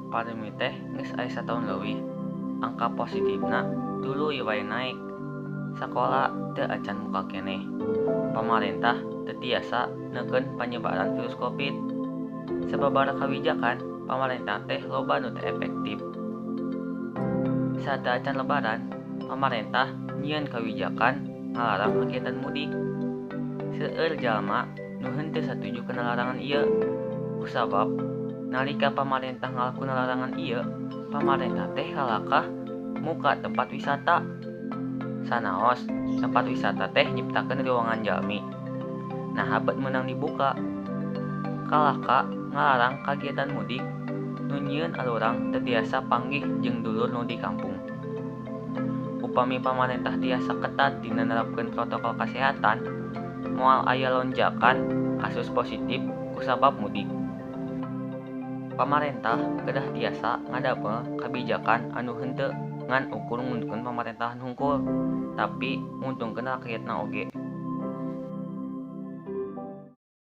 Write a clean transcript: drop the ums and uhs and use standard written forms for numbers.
Pandemi teh geus aya sataun leuwih, angka positifna tuluy wae naek. Sakola teu acan muka keneh. Pamarentah teu tiasa neukeun panyebaran virus Covid. Sababaraha kawijakan pamarentah teh loba nu teu efektif. Sateuacan lebaran, pamarentah nyieun kawijakan ngalarang kagiatan mudik. Seueur jalma nu henteu satuju kana larangan ieu. Kusabab nalika pamarentah ngalakukeun larangan ieu, pamarentah teh kalakah muka tempat wisata. Sanaos tempat wisata teh nyiptakeun ruangan jalmi. Naha bet meunang dibuka. Kalahka ngalarang kagiatan mudik nu nyieun arurang teu tiasa panggih jeung dulur nu di kampung. Upami pamarentah tiasa ketat dina nerapkeun protokol kasehatan, moal aya lonjakan kasus positif kusabab mudik. Pamarentah kedah tiasa ngadamel kabijakan anu henteu ngan ukur nguntungkeun pamarentahan hungkul, tapi nguntungkeun rakyatna oge.